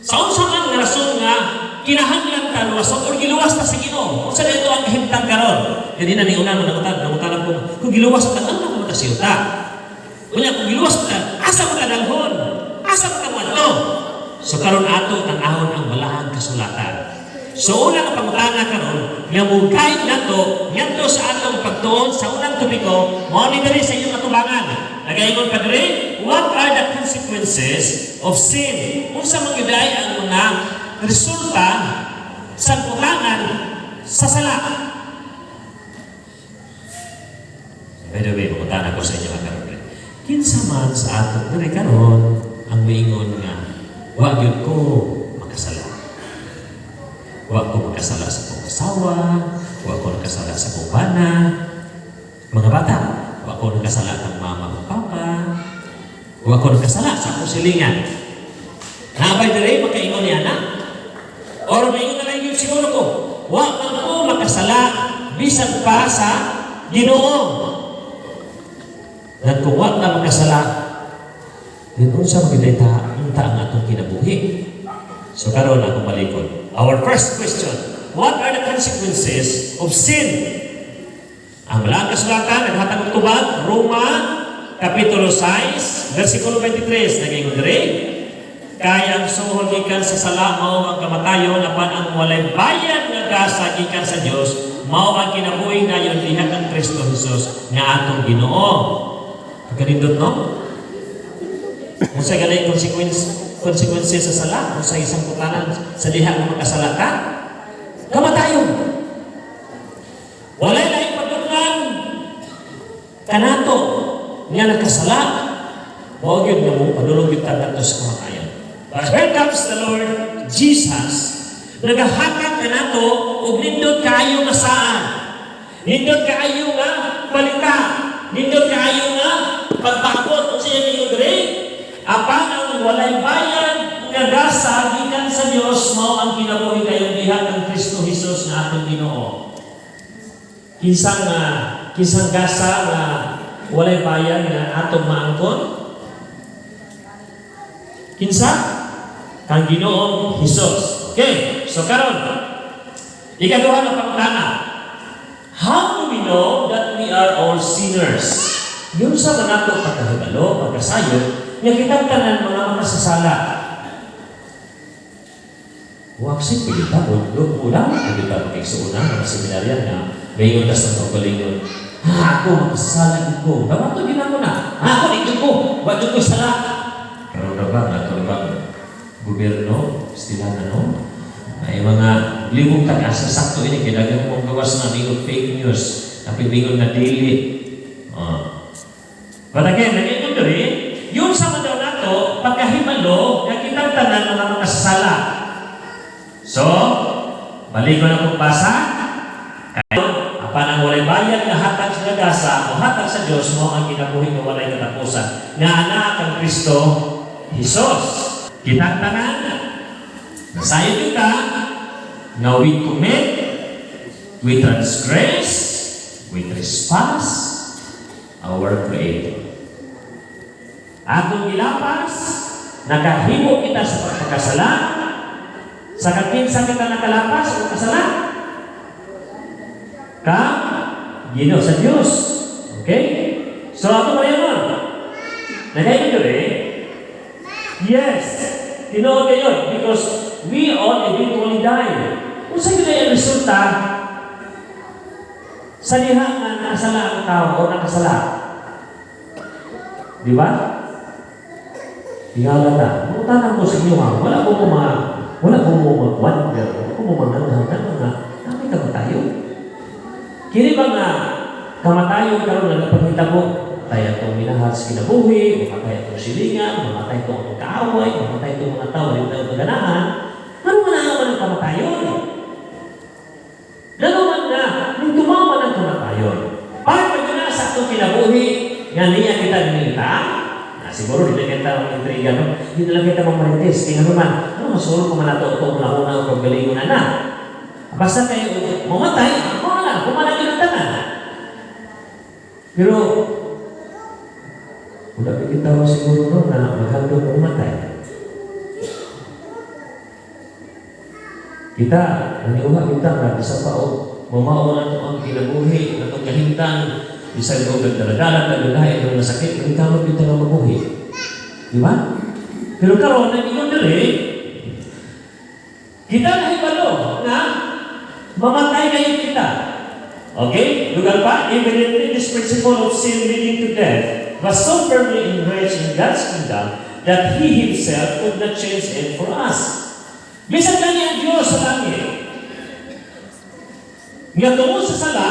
Sa unsa man nga rason nga kinahanglan ta luwason or giluwas ta sa Ginoo. Unsa na ito ang kahimtang karon? Ganina ni una nangutan ko kung giluwas ta, ano ko ta siyuta? Unya, kung giluwas ta, asa mo ta dalhon? Asa mo ta moadto? So karon ato tan-ahon ang balahang kasulatan. So una nga pangutana karon nga mo-guide nato ngadto sa atong pagtuon sa unang topiko, mao ni diri sa inyong atubangan. Nagaingon pa diri, what are the consequences of sin? Unsa man gyud ay ang mga resulta sa butangan sa sala? By the way, mangutana ko sa inyo karon. Kinsa man sa ato diri karon ang miingon nga wa gyud ko makasala? Wa ko makasala sa akong asawa, wa ko nakasala sa akong bana, mga bata, wa ko nakasala kang mama o papa, wa ko nakasala sa akong silingan. Naa bay diri makaingon niya na? Or maingon na lang yun siguro ko, wa man ko makasala bisan pa sa Ginoo. Dan kung wa ka makasala, then unsa man gyud ta unta ang atong kinabuhi? So karon akong balikon. Our first question, what are the consequences of sin? Ang Balaang Kasulatan naghatag og tubag, Roma kapitulo 6, versikulo 23, nagaingon diri, "Kay ang suhol gikan sa sala mao ang kamatayon, apan ang walay bayad nga gasa gikan sa Dios mao ang kinabuhing dayon diha kang Kristo Jesus nga atong Ginoo." Pagkanindot, no? Unsa ganay consequences sa sala? Unsa isang putanan sa diha nga makasala ka? Kamatayon. Walay laing padunggan kanato nga nakasala. Mao gyud nga mo padulong gyud ta ngadto sa kamatayon. But here comes the Lord Jesus, nagahatag kanato og nindot kaayo nga saad. Nindot kaayo nga balita. Nindot kaayo nga pagpakot. Unsa iyang ingon diri? "Apan ang walay bayad nga gasa gikan sa Dios mao ang kinabuhi dayon diha kang Kristo Jesus nga atong Ginoo." Kinsang gasa nga walay bayad nga atong maangkon? Kinsa? Kang Ginoong Hesus. Okay, so karon, ikaduha nga pangutana. How do we know that we are all sinners? Giunsa man nato pagkahibalo, pagkasayod, nga kitang tanan mga makasasala? Huwag si pwede ta, wala, pwede ta makigsuuna, mga seminaryan nga, mayon ka sa kaugalingon. "Ha, ako, makasasala gid ko. Dawato din ako na. Ha, ako, di ko. Wa jud ko sala." Karon na ba, nga ito ba, gobyerno, sila na, no? Ay mga libog tag-asa sakto ini, kaya daghang mong gawas nga mingon fake news, kapig mingon nga dili. But again, naging diri, giunsa man daw nato pagkahibalo nga kitang tanan mga makasasala? So, balik ko na kong basa. "Kaya, apan ang walay bayad nga hatag sa gasa o hatag sa Diyos mao ang kinabuhi nga walay katapusan nga anaa kang Kristo Jesus." Kitang tanan, nasayod ka, nga we commit, we transgress, we trespass our Creator. Atong gilapas, nakahimo kita sa pagpakasala, sa kakinsa kita nakalapas o kasala? Ka Ginoo, sa Diyos. Okay? So ato pa yun. Nagayon diri? Yes. Tinuod kayo because we all eventually die. Unsa gyud ang resulta sa diha nga nakasala ang tao o nakasala? Di ba? Tingala ta. Mangutana ko sa inyo ha. Wala ko mo mag-wonder, wala ko mo manganghang nga kami kamatayon. Kini ba nga kamatayon karon nga napanghitabo, mamatay atong minahal sa kinabuhi, mamatay atong silingan, mamatay itong kaaway, mamatay itong mga tao, di tayo kaganahan. Ano man ang ang kamatayon? Lalo man nga, nung tumawa ng kamatayon, para pag na sa atong kinabuhi, nga niya kita dinilita, na siguro di na kita intriga, no? Di na lang kita mamarites. Kaya naman, ano, masulong ko man nato ito, una-una, o paggalingon na na. Basta kayo mamatay, ako na lang, kumanagin ang tanan. Pero, wala pa kita siguro, no, na maghandom mamatay. Kita, naniuha kita nga bisan pa og mamao nato ang kinabuhi, natong kahimtang, bisan og nagdaladala, nagdalahi, ang masakit, nangkamot kita nga mabuhi. Di ba? Pero karon nang ingon diri, kita nahibalo nga mamatay kayo kita. Okay? Lugar pa, evidently this principle of sin leading to death was so firmly entrenched in God's kingdom that He Himself could not change it for us. Bisan gani ang Diyos sa langit, nga tungod sa sala,